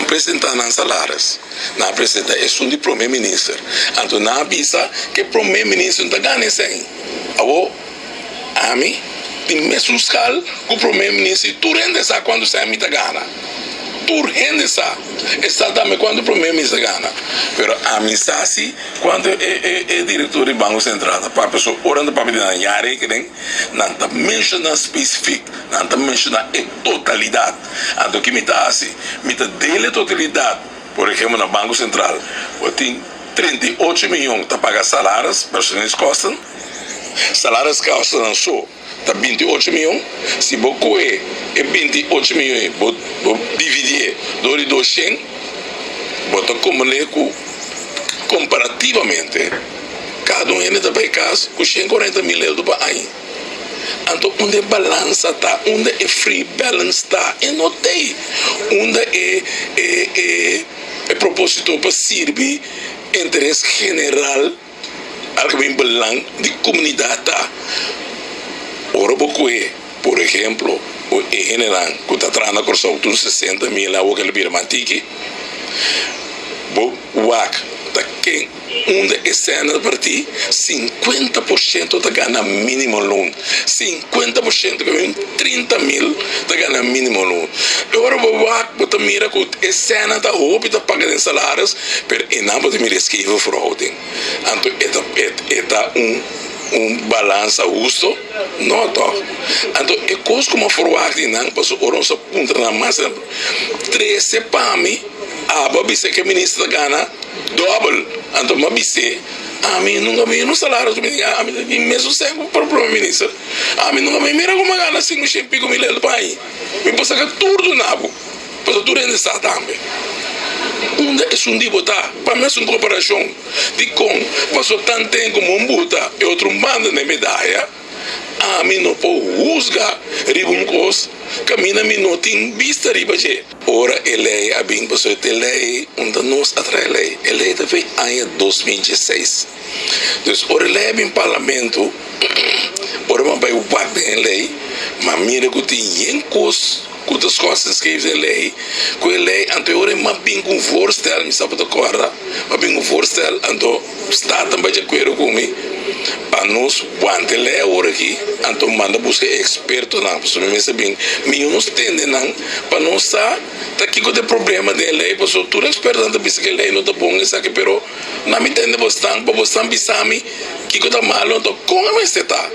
presentá nan salaris, nan a presentá esun di promé minister. Anto nan a bisa ku e promé minister no ta gana esei. Awor ami tin mesun skal ku promé minister i tur hende sa kuantu sèn mi ta gana. Tur hende sa. E sa tambe kuantu promé minister ta gana. Pero ami sa si kuantu e direktor di Banko Sentral ta papia. So ora nan ta papia di nan jaarrekening nan ta menshoná spesifik, nan ta menshoná e totalidat. Anto ki mi ta hasi? Mi ta dele totalidat. Por ehempel na Banko Sentral bo tin 38 miyon ta paga salaris, personeelskosten. Salariskostennan so ta 28 miyon. Si bo kohe e 28 miyon ei bo bo dividié dor di 200, bo ta komprendé ku komparativamente kada un hende ta bai kas ku 140 mil euro pa aña. Anto unda e balansa ta? Unda e free balance ta? E no t'ei. Unda e e e e proposito pa sirbi interes general, algemeen belang di komunidat ta? Ora bo kohe, por ehemplo, e hendenan ku ta traha na Kòrsou, tur 60 mil awor ke lo bira mantiki, bo wak ta ken Unda e sèn ta partí, 50% ta gana minimumloon. 50% ke un 30 mil ta gana minimumloon. E ora bo wak bo ta mira ku e sènnan ta hopi ta paga den salaris, pero einan bo ta mira e skeve verhouding. Anto e ta e ta un un balansa husto? No tòg. Anto e kos ku mi a forwagt di nan, pasobra ora nos a puntra nan mas, trese pa mi, abo a bisa ke minister ta gana. Dòbel. Anto mi a bis'é, Ami nunka mi un salario su mi ami ta tin mesun sèn ku prome minister. Ami nunka mi mira ku mi a gana sinku shen piko mil euro pa aña. Mi por saka tur duna bo, pasobra tur hende sa tambe. Unda esun di bo ta? Pa mi hasi un komparashon. Dikon? Pasobra tanten ku mi buta e otro banda na e medaya. Ami no por husga riba un kos kaminda mi no tin bista riba dje. Ora e lei a bin, pasobra e lei unda nos a traha e lei, e lei ta fin aña 2016. Dus ora e lei a bin parlamento, ora mi a bai wak den e lei, mi a mira ku tin yen kos ku ta skòs en skeef den e lei, ku e lei anto e ora mi a bin ku un voorstel, mi sa bo ta kòrda, mi a bin ku un voorstel anto. Staten bai di akuerdo ku mi pa nos wanta e lei awor aki, anto manda buska e ekspertonan, pasobra mi mester bin mihó nos tende nan pa nos sa ta kiko ta e problema den e lei, pasobra tur ekspertonan ta bisa ku e lei no ta bon esaki, pero na mi tende bosnan pa bosnan bisa mi kiko ta malo, anto kon a mester ta?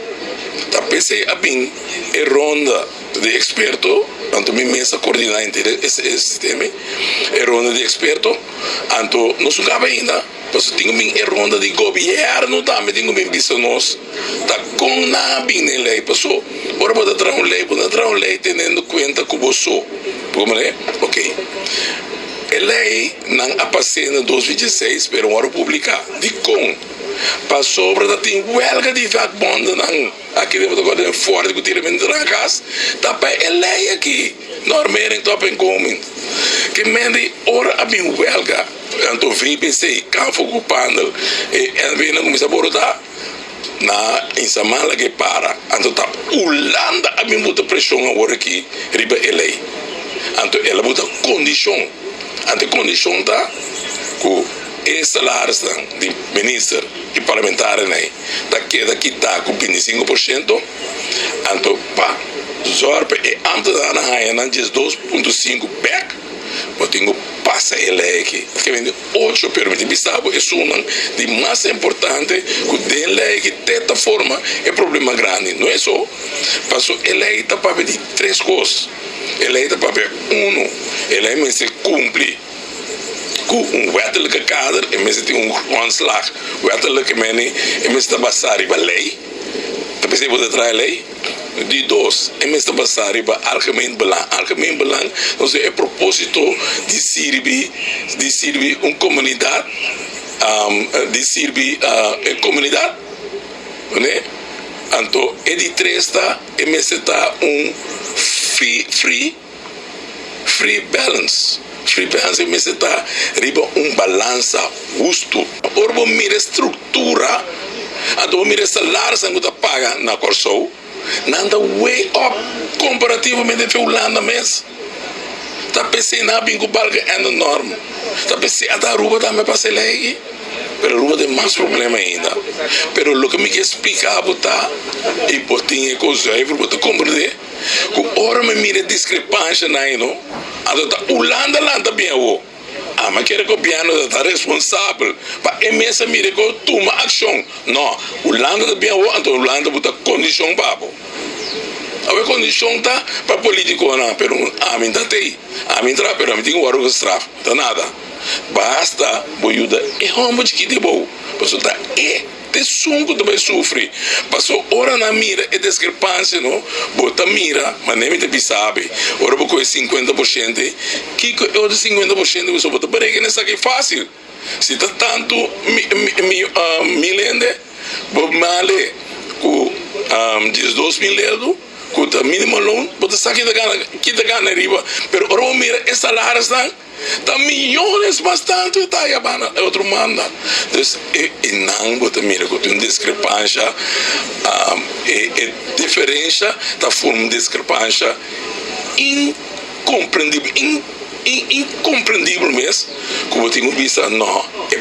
Ta p'esei a bin e ronda di eksperto, anto mi mes a kordina henter e sistema, e ronda di eksperto, anto nos no kaba ainda. Pasobra tin ku bin e ronda di gobièrnu tambe tin ku bin bisa nos ta kon nan a bin den lei. Paso ora bo ta traha un lei bo no ta traha un lei teniendo kuenta ku bo so. Bo komprende? Ok. E lei nan a pas'é na 2016 pero wòrdu publiká. Dikon? Pasobra ta tin wèlga di vakbòndenan aki den bo ta kòrda den Fòrti ku tira bini traha kas ta pa e lei aki, Normering tot inkomen. Ke men di ora a bin wèlga. Tanto VBC, Kanfo ku Pandel e NV nan kuminsá borotá na Insamá laga e para. Anto ta Hulanda a bin buta preshon awor aki riba e lei. Anto el a buta kondishon. Anto e kondishon ta ku e salarisnan di minister i parlamentarionan ta keda kitá ku 25%. Anto pa zòrg pa e ámtenarnan haña nan 12.5 bèk. Bo tin ku pasa e lei aki. Ke bini ocho pero mi tin bisa bo esunnan di mas importante ku den lei aki te ta forma e problema grandi. No eso, paso e lei ta papia di tres kos. E lei ta papia uno, e lei mester kumpli ku un wettelijke kader, e mester tin un grondslag wettelijk, meni e mester ta basa riba lei, ta p'esei bo ta traha e lei. Di dos, e mester basá riba algemeen belang. Algemeen belang, nos e propósito di sirbi, di sirbi un komunidat, di sirbi e komunidat, ne? Anto e di tres ta, e mester ta un free, free balance. Free balance, e mester ta riba un balansa hustu. Ora bo mira e struktura, anto bo mira e salarisnan ku ta paga na Kòrsou, nan ta way up komparativamente ku Hulanda mes. Ta p'esei nan a bin ku Balkenende norm. Ta p'esei ata Aruba tambe pasa e lei aki. Pero Aruba tin mas problema ainda. Pero loke mi ke splika bo ta, i bo tin e kos zuiver, bo ta komprende ku ora mi mira e diskrepanshanan ei no, anto ta Hulanda lanta bien awo. Ama kere gobièrnu ta ta responsabel pa e mes a mira ku tuma akshon. No, Hulanda ta bien awo, anto Hulanda bo ta kondishon pa bo. Awe kondishon ta pa politikonan, pero ami ta tei. Ami traha pero ami tin ku wòrdu gestraf. Ta nada. Basta bo yuda e hòmber chikit abou, pasobra ta e ta esun ku ta bai sufri. Pasobra ora nan mira e diskrepansia no, bo ta mira, manera mi ta bisa be, ora bo kohe 50% ei, kiko e otro 50% pasobra bo ta berekena esaki fásil. Si ta tantu mil hende, bo male ku 12.000 euro, ku ta minimum loon, bo ta sa kita gana, kita gana riba. Pero ora bo mira e salarisnan, ta miyones mas tantu e ta yabana e otro manda. Dus e nan bo ta mira ku tin un diskrepansha, e diferensha ta forma un diskrepansha inkomprendibel, inkomprendibel mes, ku bo tin ku bisa no, e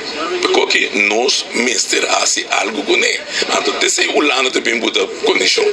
koki nos mester hasi algu kuné. Anto t'esei Hulanda ta bin buta kondishon.